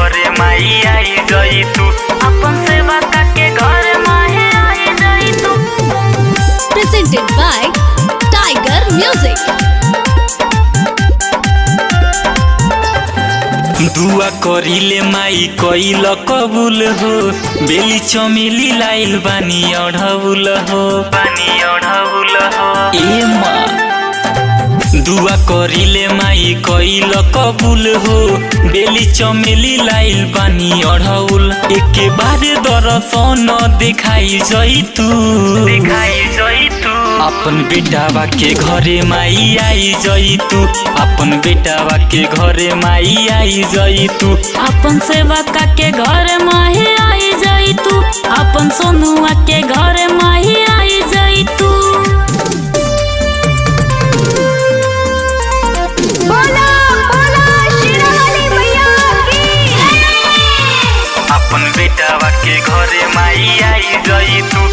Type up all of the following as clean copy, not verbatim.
घरे माई आई जई तू। अपन सेवा के घर माही आई जाई तू। Presented by Tiger Music. दुआ करिले माई कइल कबूल हो, बेली चमेली लाइल बानी अढ़ौल हो, बानी अढ़ौल हो। ए माँ, दुआ करिले माई कइल कबूल हो, बेली चमेली लाइल बानी अढ़ौल। एके बार दर्शन देखाई जई तू, देखाई जई तू। अपन बेटावा के घरे माई आई जई तू, अपन बेटावा के घरे माई आई जई तू। अपन सेवा के घर माही आई जाई तू। अपन सोनुआ के घर माही आई जाई तू। बोला बोला शेरावाली मैया की। अपन बेटावा के घरे माई आई जई तू।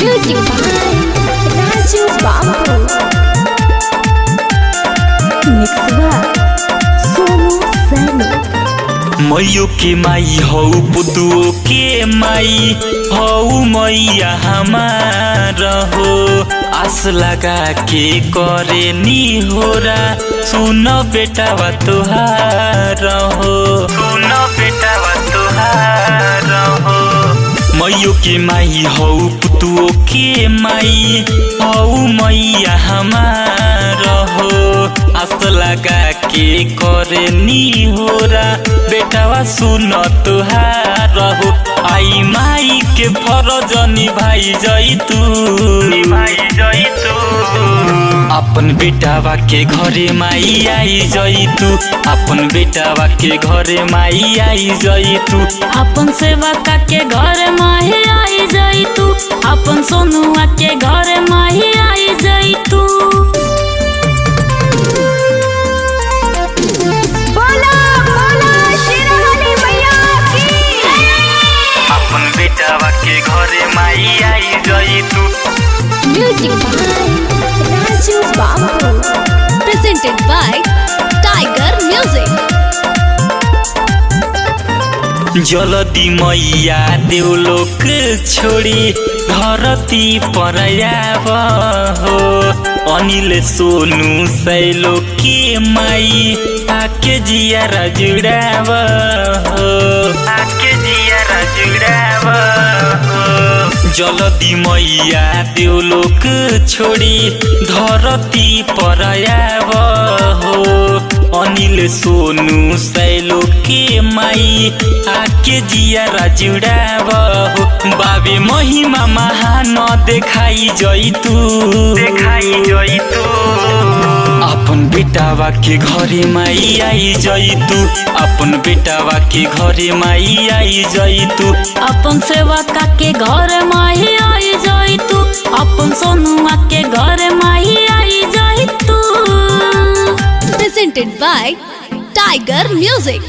Music by Raju Babu. Mix by Sonu Saini. मैयो के माई हौ, पुतुओ के माई हौ, मैया हमार हो। आस लगा के करे नी होरा, सुन बेटावा तुहार हो, सुन बेटावा तुहार हो। मैयो के माई हौ, पुतुओ के माई हौ, मैया हमार हो। आस लगा के करे नी होरा, बेटावा सुन तुहार हो। आई माई के फरज निभाई जई तू, निभाई जई तू। अपन बेटावा के घरे माई आई जई तू, अपन बेटावा के घरे माई आई जई तू। अपन सेवा के घर माही आई जाई तू। अपन सोनुआ के घर माही आई जाई तू। बोला बोला शेरावाली मैया की। अपन बेटावा के घरे माई आई जई तू। Music by Raju Babu. Presented by Tiger Music. जलदी मैया देवलोक छोड़ी धरती पर आव हो। अनिल सोनू सैलो के माई आके जिया जुड़ाव हो, आके जिया जुड़ाव हो। जलदी मैया देवलोक छोड़ी धरती पर आव हो। अनिल सोनू सैलो के माई आके जिया जुड़ाव हो। बाबे महिमा महान देखाई जई तू, देखाई जई तू। अपन बेटावा के घरे माई आई जई तू, अपन बेटावा के घरे माई आई जई तू। अपन सेवा के घर माही आई जाई तू। अपन सोनुआ के घर माही आई जाई तू। Presented by Tiger Music.